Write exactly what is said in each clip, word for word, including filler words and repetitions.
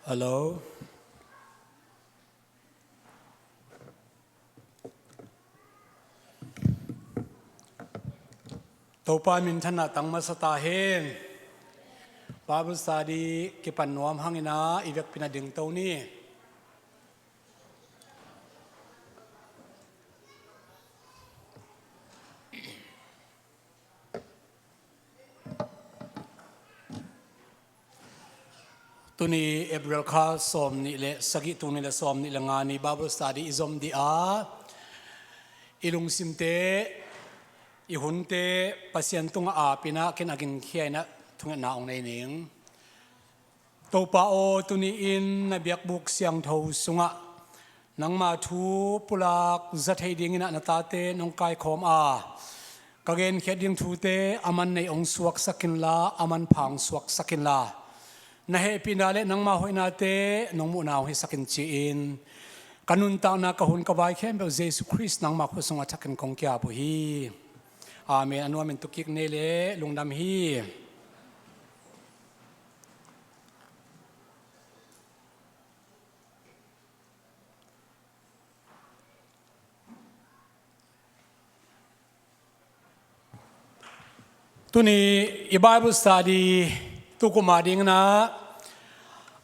Hello. Topa minthanna tang masa ta hen. Bible study kipan nuam hangin ah i vekpi-in ah dingto ni. Tuni April kha sawmnih le sagih, tuni le sawmnih le nga ni Bible study i zom dih a, i lungsimte, i hunte Pasian tungah aap-in ah, ken a ginkhia-in ah thungetna hong nei ning. Topa aw, tuni-in na biakbuk siangtho sungah nangma thu pulak za thei dingin ah na tate nong kaikhawm a, ka genkhiat ding thute a man nei hong suaksak inla, a manpha hong suaksak inla, na hehpihna le nangma hoihnate nong muhna hong hisak in ci-in, ka nuntakna, ka hun, ka vai khempeuh Jesu Khrist nangma khut sungah thakin kong ki-ap uh hi. Amen. A nuamin tuk kik ni le, lungdam hi. Tuni i Bible study tukum a dingin ah,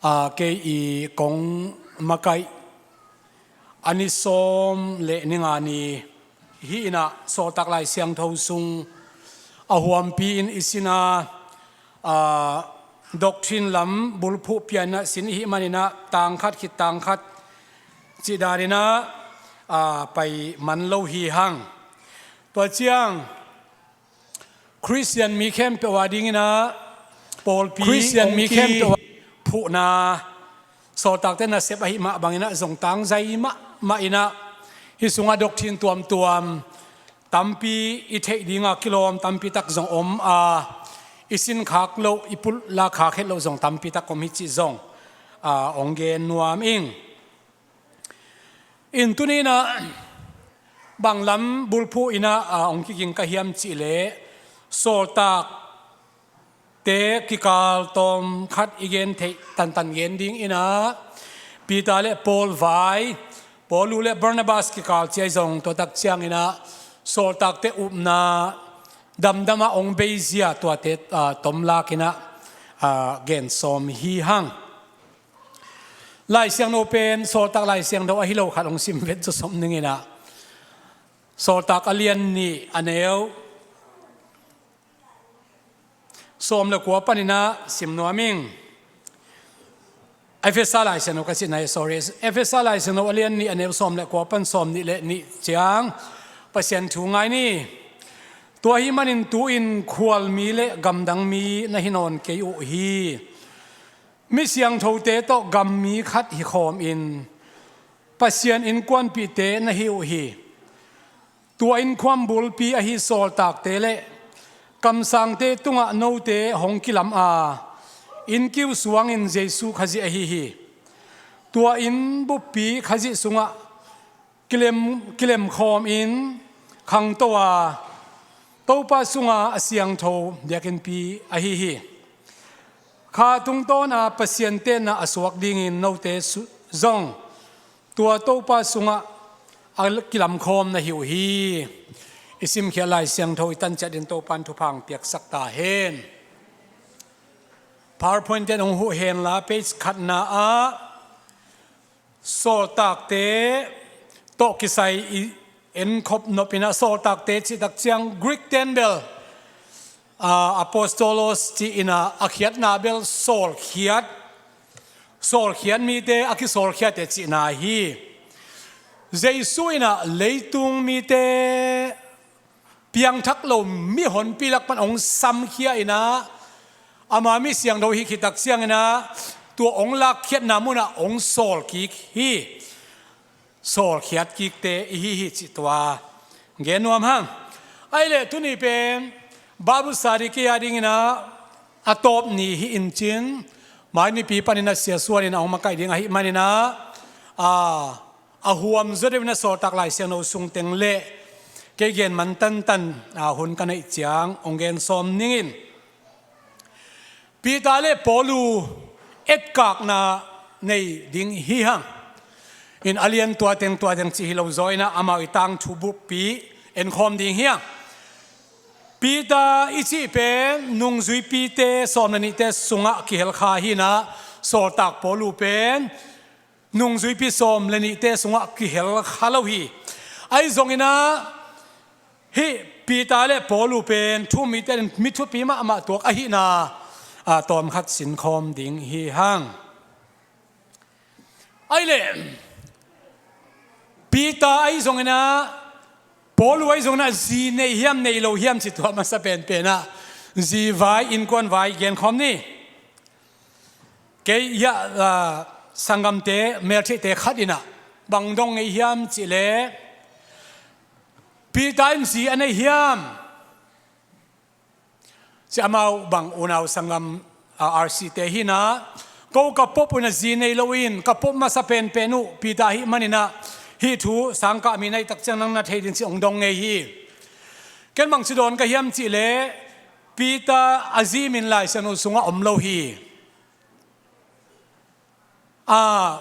aa, kei i kong makaih a ni sawm le ni nga ni hi-in ah, Sawltak Lai Siangtho sung a huampi-in i sin a, aa, doctrine lam bulphuh pian-in ah sin i hih manin ah, tang khat khit tang khat cih danin ah, aa, pai man lo hi hang. Tua ciang Khristian mi khempeuh a dingin ah pawlpi, Khristian mi khempeuh a phuhna, sawltakte nasep ahih mah bangin ah zong tangzai mahmah in ah, hih sungah doctrine tuamtuam tampi i theih dinga kilawm tampi tak zong om a, i sinkhak loh, i pulakkhak het loh zong tampi tak om hi cih zong, aa, hong gen nuam ing. In tuni-in ah bang lam bulphuh in ah, aa, hong kiging ka hiam cih leh, sawltakte kikal tawm khat i gen theih tantan gen dingin ah, Peter le Paul vai, Paulu le Barnabas kikal ci-a i zong, tua tak ciangin ah sawltakte upna damdam ah hong beizia tuate, aa, tomlak in ah, aa, gen sawm hi hang. Lai Siangtho pen, Sawltak Lai Siangtho ahi lo khat hong sim vet zaw sawm ning in ah. Sawltak a lian nih, a neu sawm le kua panin ah sim nuam ing. Efesa Lai Siangtho ka cihna hi, sorry. Efesa Lai Siangtho a lian nih, a neu sawm le kua pan sawmnih le nih ciang Pasian thu ngai ni. Tua ahih manin tu-in khualmi le gamdang mi na hi nawn kei uh hi. Mi siangthote tawh gammi khat hi khawmin Pasian innkuanpihte na hi uh hi. Tua innkuan bulpi ahi sawltakte le kamsangte tungah note hong kilam a, innkiu suangin Jesu Khazih ahi hi. Tua inn buppi Khazih sungah kilem, kilem khawmin khangto a, Topa sungah a siangtho biakinnpi ahi hi. Kha tungtawna Pasian tenna a suak dingin note su-, zong tua Topa sungah a kilamkhawm na hi uh hi. I simkhiat Lai Siangtho i tan ciat dingin Topa in thupha hong piaksak ta hen. PowerPoint-te in hong huh hen la, page khatna ah Sawltakte tawh kisai i enkhop nop in ah, sawltakte cih tak ciang Greek-te in bel, aa, apostolos cih in ah, a khiatna bel sawlkhiat, sawlkhiat mite, a kisawlkhiatte cihna hi. Jesu in ah leitung mite piangthak lo mihonpi lak pan hong samkhia in ah, ama mi siangtho hih khit tak ciangin ah, tua hong lakkhiatna munah hong sawlkik hi. Sawlkhiat kikte i hi hi cih tua gen nuam hang. Ahih leh tuni pen Bible study kei a dingin ah a tawp ni hi in cin, mai nipi panin ah Sia Suan in ah hong makaih ding ahih manin ah, aa, a huam zaw deuh in ah Sawltak Lai Siangtho sung teng le kei gen man tantan, aa, hun ka neih ciang hong gen sawm ning in. Peter le Paulu etkakna nei ding hi hang. In a lian tua teng tua teng cih hi lo zaw inah amau i tangthu buppi enkhawm ding hi hang. Peter i cih pen nungzuipite sawm le nihte sungah kihel kha hi inah, sawltak Paulu pen nungzuipi sawm le nihte sungah kihel kha lo hi. Ahi zong inah hih Peter le Paulu pen thu-um mite in mi thupi mahmah tuak ahihna a tawmkhat sinkhawm ding hi hang. Ahih leh Peter ahi zong inah, Paulu ahi zong inah zi nei hiam nei lo hiam cih tua masa penpen ah zi vai, innkuan vai genkhawm ni. Kei hiah, ah, sanggamte, meltheihte khat inah bang dong ngei hiam cih leh, Peter in zi a nei hiam? Ci amau bang unau sanggam, ah, R C te hi inah, ko ka pop uh inah zi nei lo in, ka pop masa penpen uh Peter ahih man inah, hih thu sangkah mi na hih tak ciang nang na thei ding ci hong dong ngei hi. Ken bang ci dawn ka hiam cih leh, Peter a zi min Lai Siangtho sungah om lo hi. A,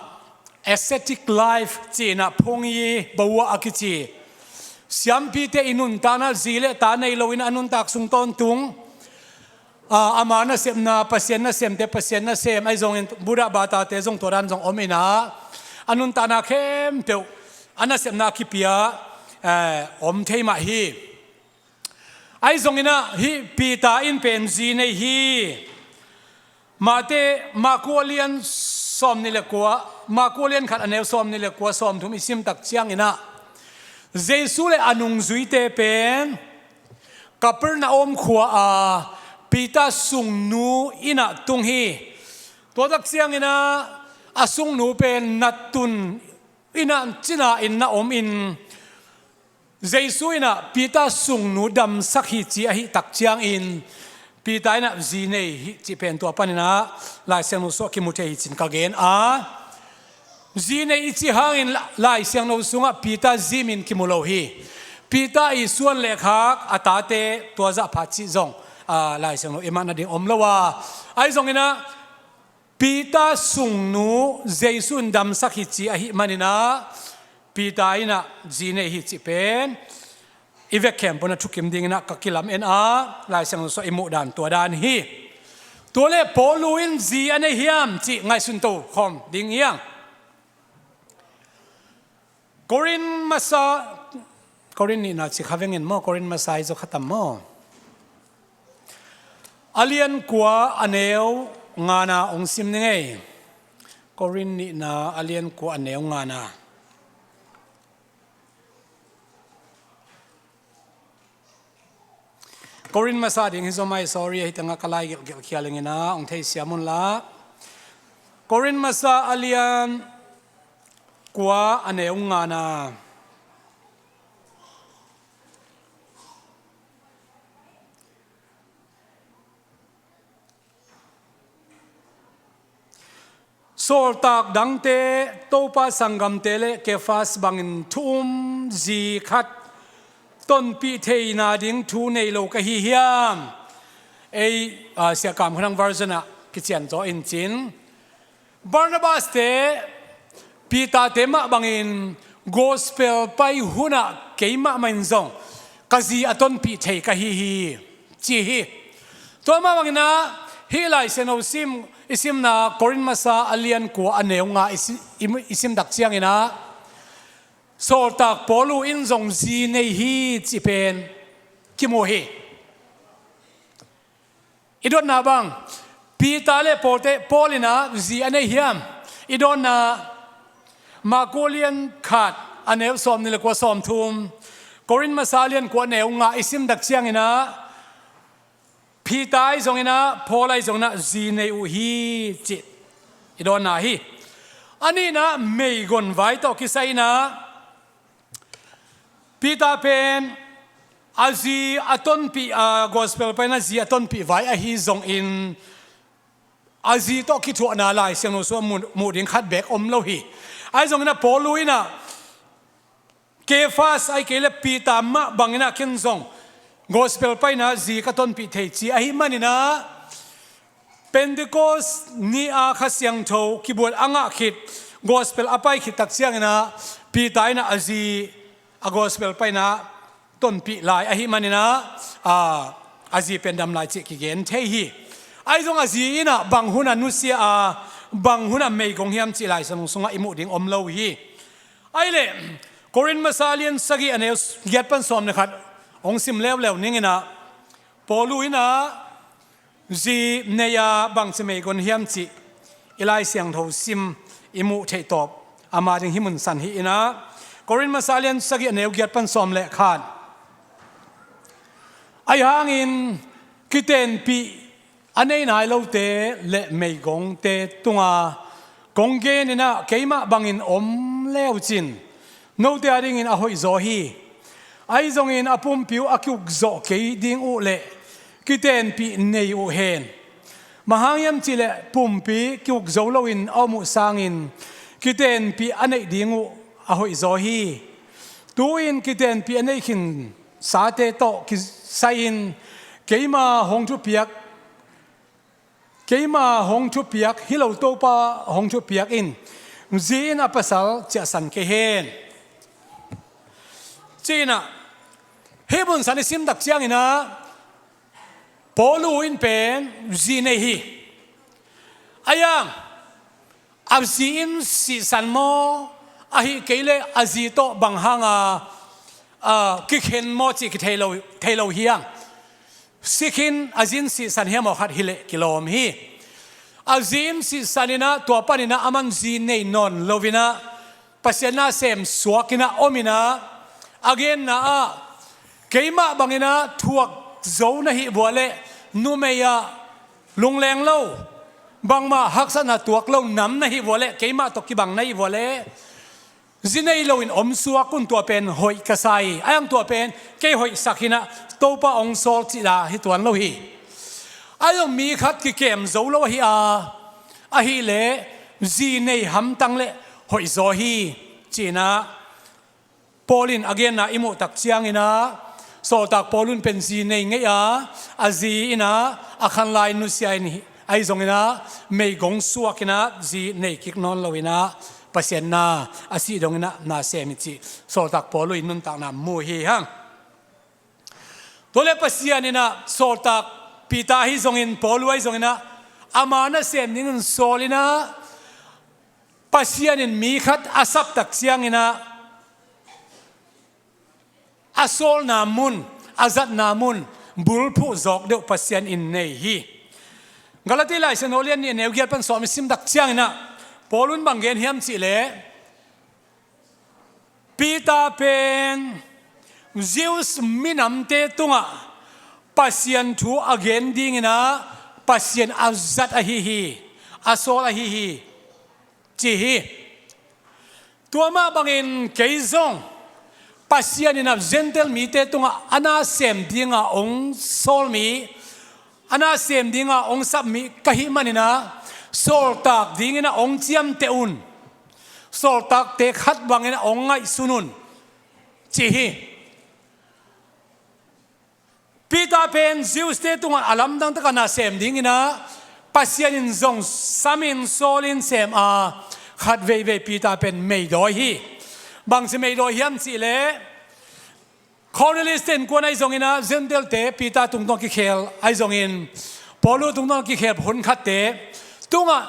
ascetic life ci inah, phung i bawa a kici siampite i nuntakna, zi le ta nei lo inah a nuntak sung tawntung, a, ama nasepna, Pasian nasemte Pasian nasem, ahi zongin Buddha batate zong tua dan zong om inah, a nuntakna khempeuh a nasepna kipia, eh, om thei mah hi. Ahi zong inah hih Peter in pen zi nei hi. Mate, Marku a lian sawm nih le kua, Marku a lian khat a neu sawm nih le kua, sawm thum i sim tak ciang inah, Jesu le a nungzuite pen Kapernaum khua a Peter sungnu inn ah tung hi. Tua tak ciang inah a sungnu pen nattun inah cina in na om in, Jesu inah Peter sungnu damsak hi ci ahih tak ciangin, Peter inah zi nei hi cih pen tua pan inah Lai Siangtho sungah kimu thei hi cin ka gen a. Zi nei i cih hangin La-, Lai Siangtho sungah Peter zi min kimu lo hi. Peter i suan le khak, a tate tua zah pha cih zong, a, Lai Siangtho i mah nading om lo a. Ahi zong inah Peter sungnu Jesu in damsak hi ci ahih man inah, Peter inah zi nei hi cih pen i vek khempeuh in a thukim ding inah ka kilamen a, Lai Siangtho sungah i muh dan tua dan hi. Tua leh Paulu in zi a nei hiam cih ngaihsun to khawm ding hi hang. Korin masa, Korin nihna ci kha vengin maw, Korin masa hi zaw kha tam maw? A lian kua a neu ngana hong sim ni ngei. Korin nihna a lian kua a neu ngana. Korin masa ding hi zaw mai, sorry, ahi tangah ka lai gelhgelh khia leng inah hong theisiam un la. Korin masa a lian kua a neu ngana. Sawltak dangte, Topa sanggamte le Kefas bangin thu-um zi khat tonpih theina ding thu nei lo ka hi hiam? Ei, ah, Sia Kam Khan Aung version ah kician zaw in cin, Barnabas te, Peter te mah bangin gospel pai hunah keimah mah in zong ka zi a tonpih thei ka hi hi, ci hi. Tua mah bangin ah hih Lai Siangtho sim, i simna Korin masa a lian kua a neu nga i si-, i, i sim tak ciang inah, Sawltak Paulu in zong zi nei hi cih pen kimu hi. I dotna bang, Peter le Paul te, Paul inah zi a nei hiam? I dotna, Marku a lian khat a neu sawm nih le kua, sawm thum, Korin masa a lian kua a neu nga i sim tak ciang inah, Peter ahi zong inah, Paul ahi zong inah zi nei uh hi cih i dotna hi. A nihna, meigon vai tawh kisai inah, Peter pen a zi a tonpih, a gospel paina zi a tonpih vai ahi zongin, a zi tawh kithuahna Lai Siangtho sungah muh, muh ding khat beek om lo hi. Ahi zongin a Paulu inah, Kefas ahih kei leh Peter mah bangin ah ken zong gospel paina zi ka tonpih thei ci ahih manin ah, Pentecost ni-a Kha Siangtho kibuat a ngah khit, gospel a pai khit tak ciangin ah Peter in ah a zi a gospel paina tonpih lai ahih manin ah, a, a zi pen dam lai cih kigen thei hi. Ahi zong a zi in ah bang hun a nusia a, bang hun a meigong hiam cih Lai Siangtho sungah i muh ding om lo hi. Ahih leh Korin masa lian sagih a neu giat pan sawm le khat hong sim leuleu ning in ah, Paulu in ah zi nei a bangci meigong hiam cih i Lai Siangtho sim i muh theih tawp ama ding hi mun san hi in ah, Korin masa lian sagih a neu giat pan sawm le khat. Ahi hangin kitenpih a nei nai lote le meigongte tunga kong gen in ah keimah bangin om leucin note a dingin a hoih zaw hi. Ahi zongin a pumpi uh a ki-ukzawh kei ding uh leh kitenpih nei uh hen. Bang hang hiam cih leh pumpi ki-ukzo loin a om uh sangin kitenpih a neih ding uh a hoih zaw hi. Tu-in kitenpih a neih khinsate tawh kisai-in keima hong thupiak, keima hong thupiak hi lo, Topa hong thupiak in, zi in a pasal ciahsan kei hen. Ci-in ah hih mun san i sim tak ciangin ah Paulu in pen zi nei hi. Ahi hang a zi in sihsan maw, ahih kei leh a zi tawh bang hanga, a, kikhen maw cih kithei lo, thei lo hi hang. Si khin a zi in sihsan hiam aw khat hi leh kilawm hi. A zi in sihsan in ah tua panin ah aman zi nei nawn lo in ah Pasian na sem suak in ah om in ah, a genna ah keimah bangin ah thuak zo na hih vua leh numei ah lungleng lo, bangmah haksatna tuak lo nam na hih vua leh, keimah tawh kibang na hih vua leh zi nei loin om suak un, tua pen hoih ka sa hi. Ahi hang tua pen kei hoihsak hi in ah Topa hong sawl cih la hi tuan lo hi. Ahi zong mi khat kikem zo lo ahi a, ahih leh zi nei hamtang leh hoih zaw hi, ci-in ah Paul in a genna i muh tak ciangin ah, sawltak Paul in pen zi nei ngei a, a zi in ah a khanlai nusia in hi, ahi zongin ah meigong suak in ah zi nei kik nawn lo in ah Pasian na a sih dongin ah na sem hi cih sawltak Paul in nuntakna mu hi hang. Tua leh Pasian in ah sawltak Peter ahi zongin, Paul ahi zongin ah ama na sem dingin sawl in ah, Pasian in mi khat a sap tak ciangin ah a sawlna mun, a zatna mun bulphuh zawk deuh Pasian in nei hi. Galati Lai Siangtho lian nih a neu giat pan sawm i sim tak ciangin ah Paul in bang gen hiam cih leh, Peter pen Jews minamte tungah Pasian thu a gen dingin ah Pasian a zat ahi hi, a sawl ahi hi, ci hi. Tua mah bangin kei zong Pasian in ah Gentile mite tungah a na sem dinga hong sawl mi, a na sem dinga hong sap mi ka hih manin ah sawltak dingin ah hong ciamteh un. Sawltakte khat bangin ah hong ngaihsun un, ci hi. Peter pen Jews-te tungah a lamdang takin na sem dingin ah Pasian in zong samin sawlin sem a, khat veivei Peter pen meidawi hi. Bangci meidawi hiam cih leh, Cornelius-te innkuan ahi zongin ah Gentile-te Peter tungtawn kikhel ahi zongin, Paulu tungtawn kikhel hun khatte tungah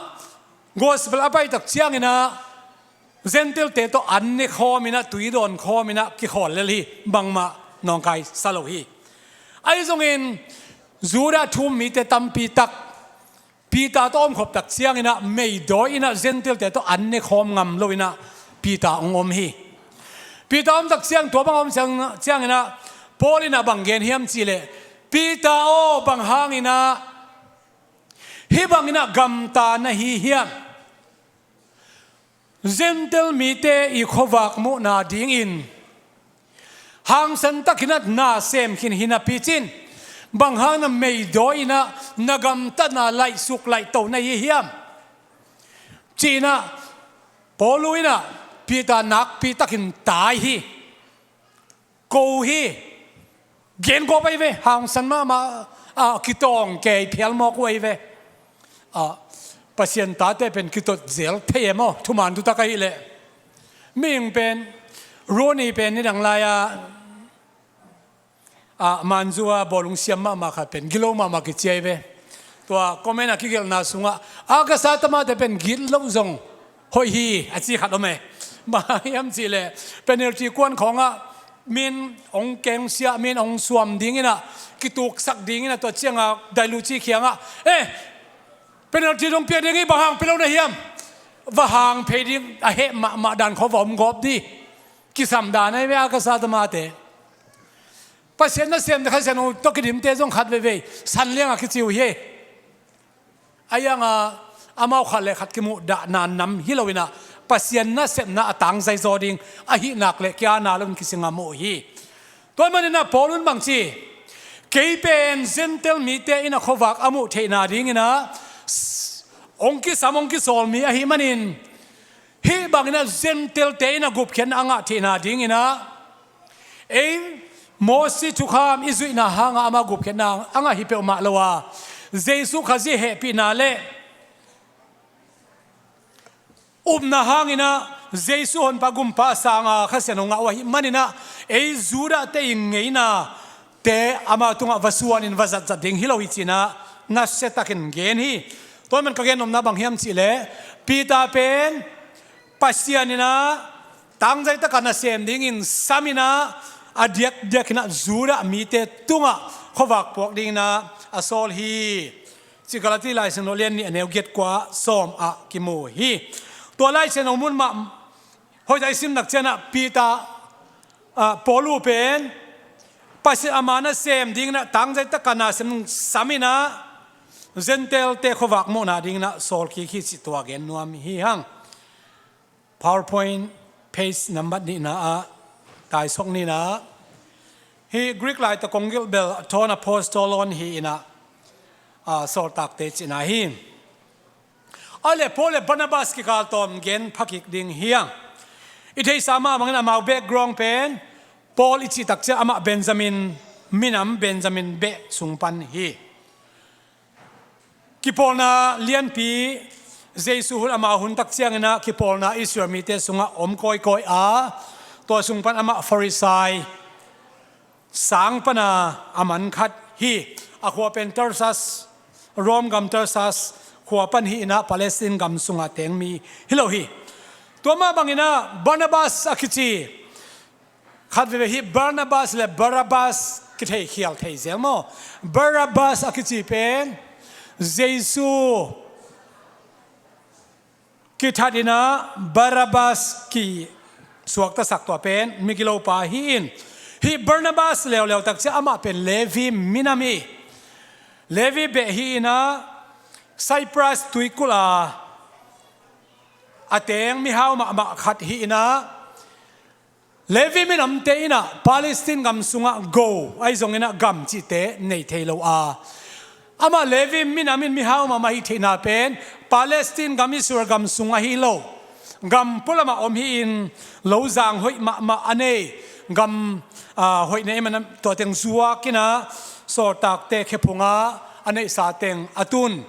gospel a pai tak ciangin ah Gentile-te tawh an ne khawm in ah, tui dawn khawm in ah kikhawl lel hi, bangmah nawngkai sa lo hi. Ahi zongin Judah thu-um mite tampi tak Peter tawh omkhop tak ciangin ah meidawi in ah Gentile-te tawh an ne khawm ngam lo in ah Peter hong om hi. Peter om tak ciang, tua bang om ciang, ciangin ah Paul in ah bang gen hiam cih leh, Peter aw, bang hangin ah hih bangin ah gamta na hi hiam? Gentile mite i khuavak muhna dingin hangsan takin ah na sem khin hi napi cin, bang hang na meidawi in ah na gamtatna laihsuk laihto na hi hiam? Ci-in ah Paulu in ah Peter nakpi takin tai hi. Ko hi. Gen gawp ahi ve, hangsan mahmah, a, kitawng kei phial mawk uh ahi ve. Ah, Pasian tate pen kitot zel thei e maw, thuman thutak ahih leh. Mihing pen, Ronnie pen nidang lai-a, ah, Manzu-a bawlung siam mahmah khat pen gilo mahmah kici ahi ve. Tua comment-a kigelhna sungah, a ka sa tamate pen gitloh zong hoih hi a ci khat om e. Bang hiam cih leh, penalty kuan khawngah min hong kengsiah, min hong suam dingin ah, kituksak dingin ah, tua ciangah Dailuci kiangah, eh, penalty dong piak ding hi, bang hang pia lo na hiam? Va hang phei ding a heh mahmah dan khawng va om gawp ding. Kisam dan ahi ve, a ka sa tamate. Pasian nasem, Kha Siangtho tawh kidimte zong khat veivei san liangah kici uh hi. A iangah amau khat le khat kimuhdahna nam hi loin ah, Pasian nasepna a tangzai zaw ding ahih nak leh kia na loin kisinga mu uh hi. Tua manin ah Paul in bang ci, kei pen Gentile mite in ah khuavak a muh theihna dingin ah, hong kisam, hong kisawl mi ahih manin, hih bangin ah Gentile-te in ah gupkhiatna a ngah theihna dingin ah, ei Mosi thukham i zuihna hangah amah gupkhiatna a ngah hi peuhmah lo a, Jesu Khazih hehpihna le upna hangin ah Jesu Honpa Gumpa sanga Kha Siangtho ngah uh ahih manin ah, ei Judah-te in ngeina te ama tungah va suanin va zatzat ding hi lo hi ci-in ah nasiatakin gen hi. Tua man ka gen nopna bang hiam cih leh, Peter pen Pasian in ah tangzai taka nasem dingin samin ah, a diakdiakin ah Judah mite tungah khuavak puak dingin ah a sawl hi, ci Galati Lai Siangtho lian nih a neu giat kua sawm ah kimu hi. Tua Lai Siangtho mun mah hoih tak i sim nak ciangin ah Peter, ah, Paul uh pen Pasian ama nasem dingin ah tangzai taka nasem samin ah, Gentile-te khuavak muhna dingin ah sawl kik hi cih tua gen nuam hi hang. PowerPoint page number nihna ah taisok ni in ah, hih Greek lai tawh kong gelh bel a thawn apostolon hi in ah, ah, sawltakte cihna hi. A le Paul le Barnabas kikal tawm gen phakik ding hi hang. I theihsa mah bangin amau background pen, Paul i cih tak ciang amah Benjamin minam, Benjamin beh sung pan hi. Kipawlna lianpi, Jesu hun, amau hun tak ciangin ah kipawlna Israel mite sungah om kawikawi a, tua sung pan amah Farisai sang pana a man khat hi. A khua pen Tarsus, Rome gam Tarsus khua pan hi in ah, Palestine gam sungah teng mi hi lo hi. Tua mah bangin ah Barnabas a kici, khat veve hi, Barnabas le Barabbas kithei khial thei zel maw. Barabbas a kici pen Jesu kithat in ah, Barabbas kisuaktasak, tua pen migilopa hi in. Hih Barnabas leuleu tak ciang amah pen Levi minam hi. Levi beh hi in ah, Cyprus tuikulh a a teng mihau mahmah khat hi in ah, Levi minamte in ah Palestine gam sungah go, ahi zongin ah gam cihte nei thei lo a, amah Levi minam in mihau mahmah hi theihna pen Palestine gam, Israel gam sung ahi lo, gam pualamah om hi in, lozang hoih mahmah a nei, gam, ah, hoih nei man tua teng zuak in ah sawltakte khephungah a neihsa teng a tun.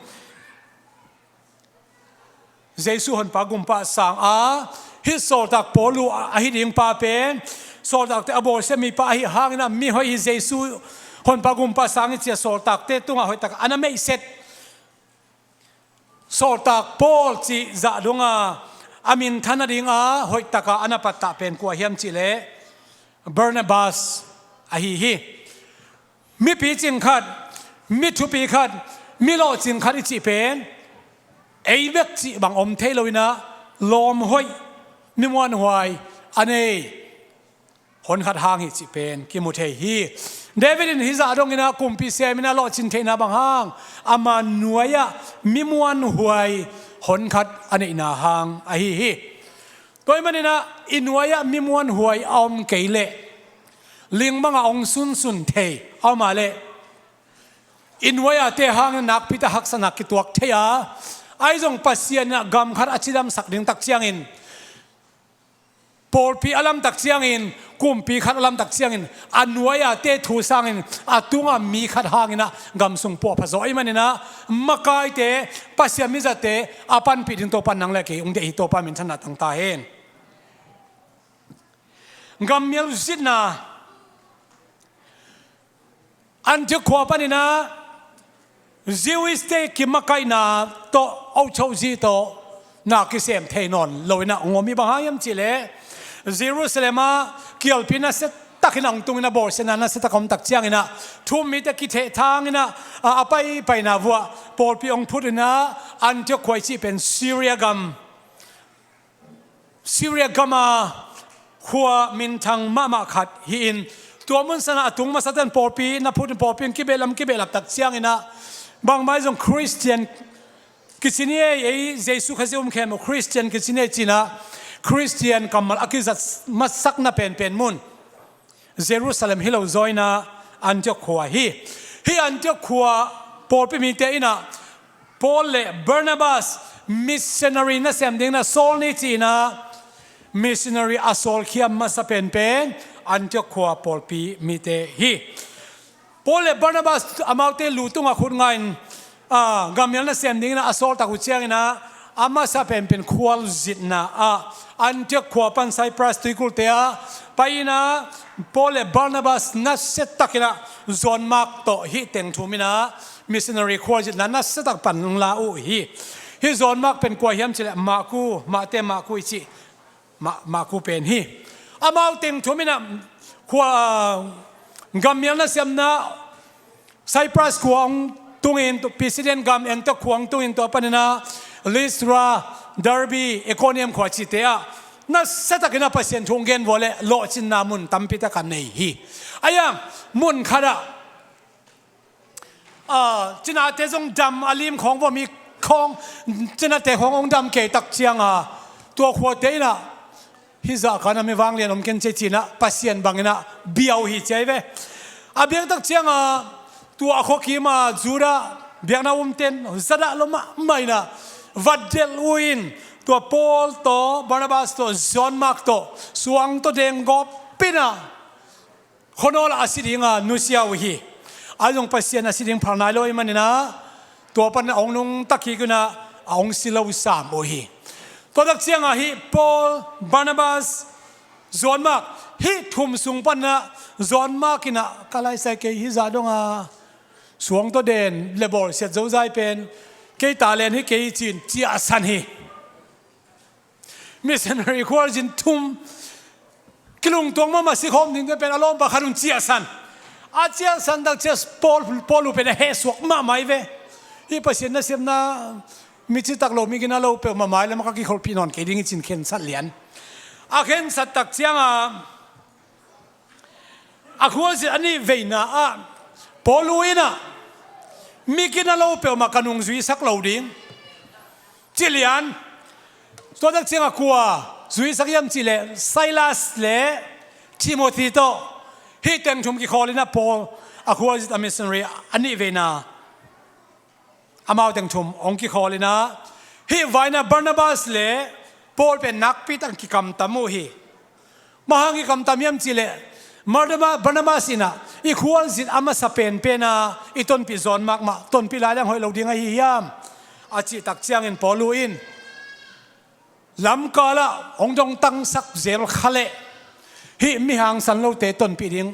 Jesu Honpa Gumpa sang a, hih sawltak Paul uh ahi ding pa pen, sawltakte a bawlsia mipa ahi hangin ah, mi hoih hi, Jesu Honpa Gumpa sang hi ci-a sawltakte tungah hoih takah a na meihset. Sawltak Paul cih zah dong a, a minthan nading a hoih takah a na pattah pen kua hiam cih leh, Barnabas ahi hi. Mi picing khat, mi thupi khat, mi lawhcing khat i cih pen, ei bek cih bang om thei lo in ah, lawm hoih, mi muanhuai a nei honkhat hang hi cih pen kimu thei hi. David in hih zah dong in ah kumpi sem in ah lawhcin theihna bang hang, ama nuai-ah mi muanhuai honkhat a neihna hang ahi hi. Tua ahih manin ah, i nuai-ah mi muanhuai a om kei leh, ling bangah hong sunsun thei a om a leh, i nuai-ate hangin nakpi tak haksatna kituak thei a, ahi zong Pasian in ah gam khat a cidamsak ding tak ciangin, pawlpi a lamtak ciangin, kumpi khat a lamtak ciangin, a nuai-a te thu sangin, a tunga mi khat hangin ah gam sung puahpha zaw ahih manin ah, makaite, Pasian mizate a panpih ding Topa nang le kei hong deih hi. Topa minthanna tang ta hen. Gammial zitna. Antiok khua panin ah Jewish te kimakaihna tawh, ochozi tawh na kisem thei nawn lo in ah hong om hi. Bang hang hiam cih leh, Jerusalem ah kialpi nasia takin ah hong tung in ah, bawlsiatna nasia tak a om tak ciangin ah, thu-um mite kithehthang in ah, a, a paipaina vuah pawlpi hong phut in ah, Antiok khua i cih pen Syria gam, Syria gam a khua minthang mahmah khat hi-in, tua mun san ah a tung masate'n pawlpi na phut in, pawlpi in kibehlap, kibehlap tak ciangin ah, bangmah zong Christian kici ni ei, ei Jesu Khazih um khem uh Christian kici ni ei ci-in ah, Christian kammal a kizat masakna penpen mun Jerusalem hi lo zaw in ah, Antiok khua hi. Hih Antiok khua pawlpi mite in ah, Paul le Barnabas missionary nasem dingin ah sawl ni ci-in ah, missionary a sawlkhia masa penpen Antiok khua pawlpi mite hi. Paul le Barnabas amaute lu tungah khut nga-in, a, gammial nasem dingin ah a sawl tak uh ciangin ah, a masa penpen khualzitna ah, Antiok khua pan Cyprus tuikulhte ah pai-in ah, Paul le Barnabas nasia takin ah John Mark tawh hih teng thum in ah missionary khualzitna nasia tak pan hong la uh hi. Hih John Mark pen kua hiam cih leh, Maku, Mate Maku i cih, Ma-, Maku pen hi. Amau teng thum in ah khua, gammial nasiamna Cyprus khua hong tungin, tu-, Pisidian gam Antiok khua hong tungin, tua panin ah Lystra, Derbe, Iconium khua cihte ah nasia takin ah Pasian thu hong gen vua leh lawhcinna mun tampi tak a nei hi. Ahi hang, mun khat ah, a, cinate zong dam, a lim khawng vua mi khawng, cinate khawng hong dam kei tak ciang a, tua khuate in ah, hih zah khan a mi vanglian om ken ci-a ci-in ah, Pasian bangin ah bia uh hi ci-a hi ve. A biak tak ciang a, tua a khuakim a Judah biakna umte'n zadah lo mahmah in ah, vatdelh uh in, tua Paul tawh, Barnabas tawh, John Mark tawh, suang tawh deng gawp in ah, khuanawl ah a si ding a nusia uh hi. Ahi zong Pasian a si ding phal nai lo ahih manin ah, tua pan a hong nungta kik un ah, a hong si lo sam uh hi. Tua tak ciang a hih Paul, Barnabas, John Mark, hih thum sung pan ah John Mark in ah, ka laisai kei hih zah dong a suang tawh den le bawlsiat zozai pen kei talent hi kei ci-in ciahsan hi. Missionary khualzin thum kilungtuang mahmah sikhawm dingte pen a lawmpa khat un ciahsan. A ciahsan tak ciang Paul, Paul uh pen a hehsuak mahmah hi ve. Hih Pasian nasepna mi citak lo, mi gina lo peuhmah mai lam ah ka kikholhpih nawn kei ding hi ci-in khensat lian. A khensat tak ciang a, a khualzin a nih veina ah Paul uh in ah, mi gina lo peuhmah ka nungzuisak lo ding ci lian. Tua tak ciang a kua zuisak hiam cih leh, Silas le Timothy tawh, hih teng thum kikhawl in ah Paul a khualzin a missionary a nih veina amau teng thum hong kikhawl in ah, hih vai in ah Barnabas le Paul pen nakpi tak kikamtam uh hi. Bang hang kikamtam hiam cih leh, Barnaba-, Barnabas in ah, i khualzin a masa penpen a i tonpih John Mark mah tonpih lai leng hoih lo ding ahi hiam, a cih tak ciangin Paul uh in, lamkal ah hong dongtangsak zel kha leh, hih mi hangsan lote tonpih ding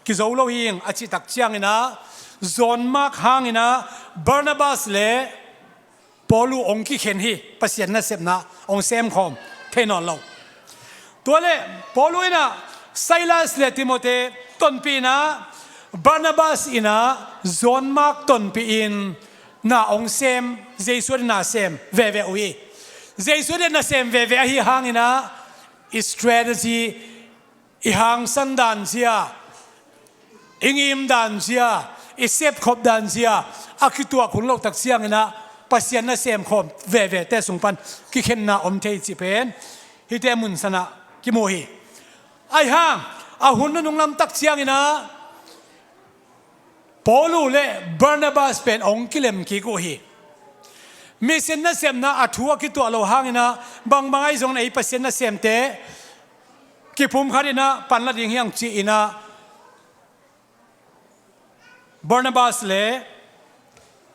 kizo lo hi ing, a cih tak ciangin ah, John Mark hangin ah Barnabas le Paul uh hong kikhen hi. Pasian nasepna hong semkhawm thei nawn lo. Tua leh Paul uh in ah Silas le Timothy tonpih in ah, Barnabas in ah John Mark tonpih in, na hong sem, Jesu adingin na sem veve uh hi. Jesu adingin na sem veve ahih hangin ah, i strategy, i hangsan dan zia, i ngim dan zia, i sepkhop dan zia a kituak hun loh tak ciangin ah, Pasian nasem khawm vevete sung pan kikhenna om thei cih pen hihte mun san ah kimu hi. Ahi hang, a hun nunung lam tak ciangin ah, Paul uh le Barnabas pen hong kilem kik uh hi. Mission nasepna a thu a kituah loh hangin ah, bangbang ahi zongin ei Pasian nasemte kipumkhat inah pan la ding hiang ci-inah Barnabas le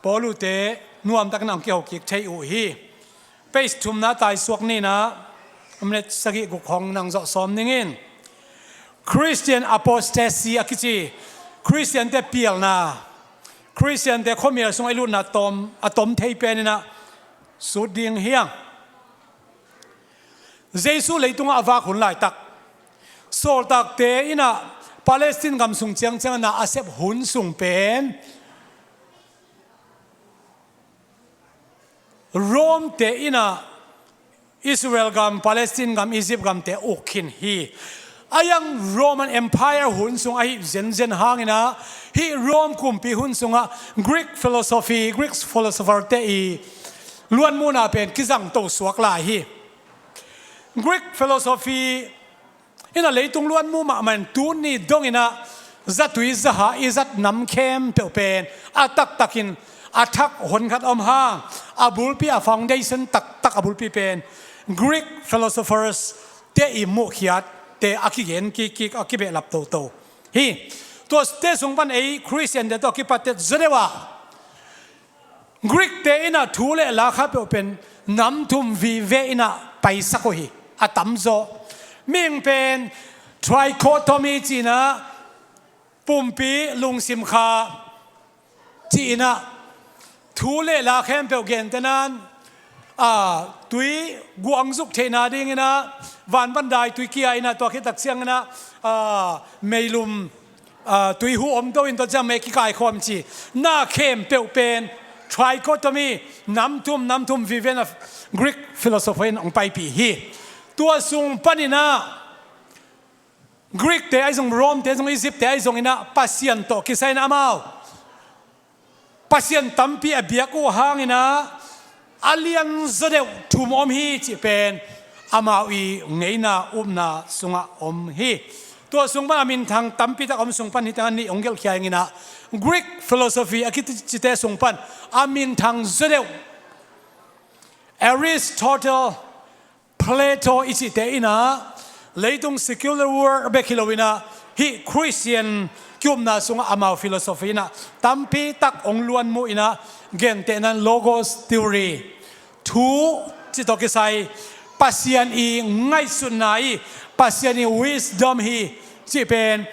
Paul uh te nuamtakin a hong kiho kik thei uh hi. Page thumna taisuak ni inah minute sagih guk hong nang zawh sawm ning in. Christian apostasy a kici, Christian te pialna, Christian te khuamial sungah i lutna tom, a tom thei pen inah sut ding hiang. Jesu leitungah a vak hun laitak, sawltakte inah Palestine gam sung ciangciang na a sep hun sung pen Rome te inah Israel gam, Palestine gam, Egypt gam te uk khin hi. A yang Roman Empire hun sung ahi zenzen hang inah hih Rome kumpi hun sungah Greek philosophy, Greek philosopher te i luanmuhna pen kizang to suak lai hi. Greek philosophy inah leitung luanmuh mahmah in tuni dong inah zatui zaha i zat nam khempeuh pen a taktakin a thak honkhat om hang, a bulpi a foundation taktak a bulpi pen Greek philosophers te i muhkhiat te a kigen kikkik, a kibehlap toto hi. Tuate sung pan ei Christian te tawh a kipatte zaw deuh ah Greek te inah thu le la kha peuh pen nam thum vive inah paisak uh hi. A tamzaw mihing pen trichotomy ci-inah pumpi lungsim kha ci-inah thu le la khempeuh gentehnan, a, tui guangzuk theihna dinginah van pan dai tui kia inah tua khit tak cianginah, a, meilum, a, tui hu om to in tua ciang mei kikai khawm ci na khempeuh pen trichotomy, nam thum, nam thum vive inah Greek philosopher in hong paipih hi. Tua sung paninah Greek te ahi zong, Rome te zong, Egypt te ahi zonginah Pasian tawh kisai inah amau Pasian tampi a biak uh hanginah a lianzaw deuh thum om hi cih pen amau i ngeina upna sungah om hi. Tua sung pan a minthang tampitak om sung pan hih tengah nih hong gelhkhia inginah Greek philosophy a kicite sung pan a minthang zaw deuh Aristotle, Plato i cihte inah leitung secular world bek hi loinah hih Christian ki-upna sungah amau philosophy inah tampitak hong luanmuh inah gentehnan logos theory, thu cih tawh kisai Pasian i ngaihsutna i Pasian i wisdom hi cih pen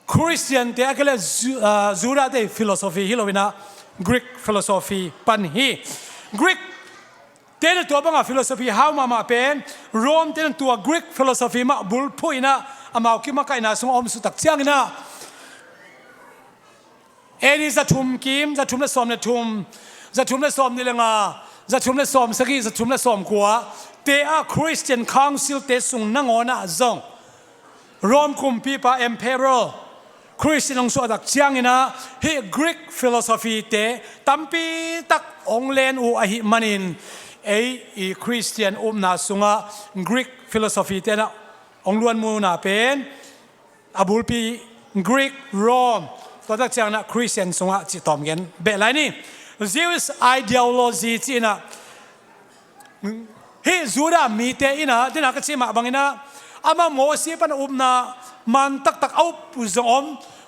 Christian te a kile Ju-, ah, Judah te philosophy hi loinah Greek philosophy pan hi. Greek te na tua banga philosophy hau mahmah pen Rome te na tua Greek philosophy mah bulphuh inah amau kimakaihna sungah om suktak cianginah A D za thum kim, za thum le sawm le thum, za thum le sawm nih le nga, za thum le sawm sagih, za thum le sawm kua te a Christian Council te sung nangawnah zong Rome kumpipa emperor Christian hong suahtak cianginah hih Greek philosophy te tampitak hong len uh ahih manin ei i Christian upna sungah Greek philosophy tenah hong luanmuna pen a bulpi Greek, Rome, tua tak cianginah Christian sungah cih tawm gen beh lai ni. Jewish ideology cihinah hih Judah mite inah, dena ka cih mah banginah amah Mosi pan a upna man taktak a up zong om.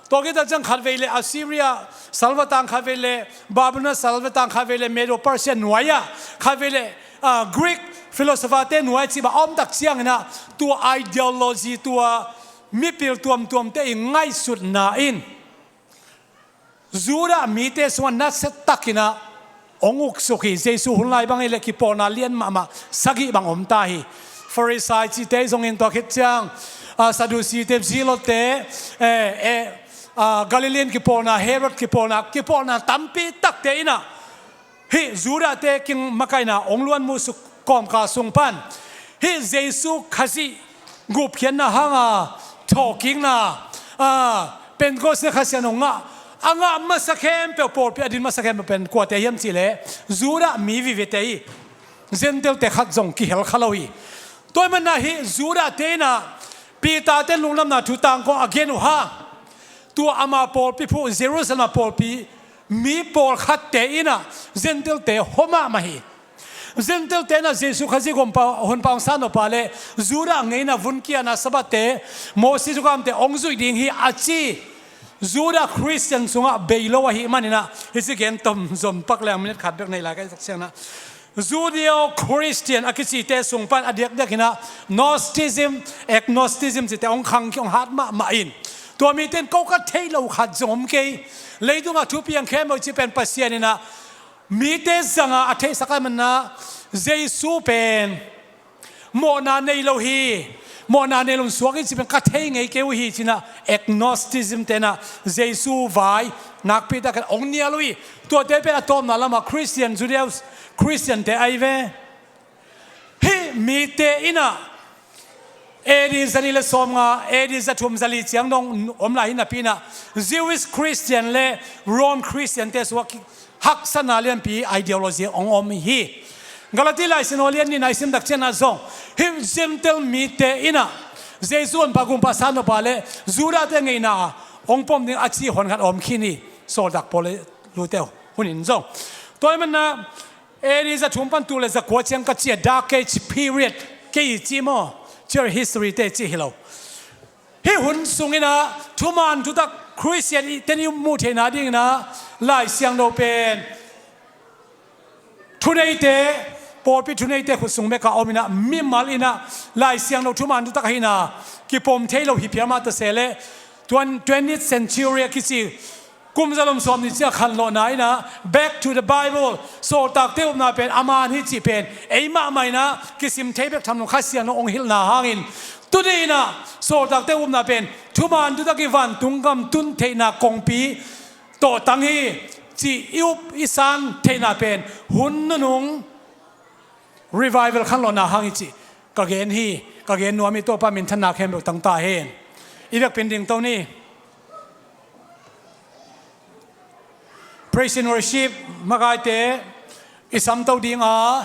Tua khit tak ciang khatvei le Assyria salvatang, khatvei le Babylon salvatang, khatvei le Medo Persia nuai-ah, khatvei le, ah, Greek philosopher te nuai cih bang a om tak cianginah tua ideology, tua mipil tuamtuamte i ngaihsutna in Judah mite sungah nasia takinah hong uksuk hi. Jesu hun lai bang hileh kipawlna lian mahmah sagih bang om ta hi. Farisai cihte zongin tua khit ciang, ah, Sadducee te, Zealot te, eh, eh, ah, Galilean kipawlna, Herod kipawlna, kipawlna tampi takte inah hih Judah te kimakaihna hong luanmuh suk kawmkal sung pan hih Jesu Khazih gupkhiatna hanga thawhkikna, ah, Pentecost ni Kha Siangtho ngah, a ngah masa khempeuh pawlpi a din masa khempeuh pen kuate hiam cihleh Judah mi vivete hi. Gentile te khat zong kihel kha lo hi. Tua ahih manin hih Judah te inah Peter te lungdamna thu tangkawng a gen uh hang tua ama pawlpi phuh Jerusalem a pawlpi mi pawlkhatte inah Gentile te hua mahmah hi. Gentile-te in ah Jesu Khazih gumpa, honpa hong sat nop a leh Judah ngeina vun kiatna Sabbath-te, Moses thukamte hong zuih ding hi a ci. Judah Christian sungah bei lo ahih manin ah, hih ci gen tom zom pak leng minute khat bek nei lai ka hih tak ciangin ah, Judeo-Christian a kicite sung pan a diakdiak in ah Gnosticism, Agnosticism cihte hong khang, hong hat mahmah in, tua mite in ko ka theih loh khat zong om kei. Leitungah thupiang khempeuh cih pen Pasian in ah mite zangin a theihsak ahih manin ah, Jesu pen mawhna nei lo hi, mawhna nei lo in suak hi cih pen ka thei ngei kei uh hi ci-in ah Agnosticism-te in ah Jesu vai nakpi takin hong nial uh hi. Tuate pen a tawpna lamah Christian, Judeo-Christian-te ahi ve. Hih mite in ah A D za nih le sawmnga, A D za thum, za li ciang dong om lai hi napi in ah Jewish Christian le Rome Christian-te sungah ki-, haksatna lianpi, ideology hong om hi. Galati Lai Siangtho lian nihna i sim tak ciangin ah zong hih Gentile mite in ah Jesu honpa gumpa sat nop a leh Judah-te ngeina hong pom ding a ci hon khat om khin hi. Sawltak Paul le lute hun in zong. Tua ahih manin ah A D za thum pan tul le za kua ciang ka ci a, Dark Age period, kei i ci maw, church history-te ci hi lo. Hih hun sungin ah thuman thutak Christian-te in i muh theihna dingin ah Lai Siangtho pen thuneite, pawlpi thuneite khut sung bek ah om in ah, mimal in ah Lai Siangtho thuman thutak ahihna kipom thei lo hi phial mah ta se leh, twen-, twentieth century a kici kum zalom sawmnih ciang khanlawhna in ah Back to the Bible, Sawltakte upna pen a man hi cih pen ei mahmah in ah kisim thei bek tham lo, Kha Siangtho hong hilhna hangin, tuni in ah Sawltakte upna pen thuman thutak i vantung gam tun theihna kongpi tawhtang hi cih i up i san theihna pen hun nunung revival khanlawhna hang hi cih ka gen hi. Ka gen nuam hi. Topa minthanna khempeuh tang ta hen. I vekpi-in dingto ni. Praise and worship makaite i samto ding a,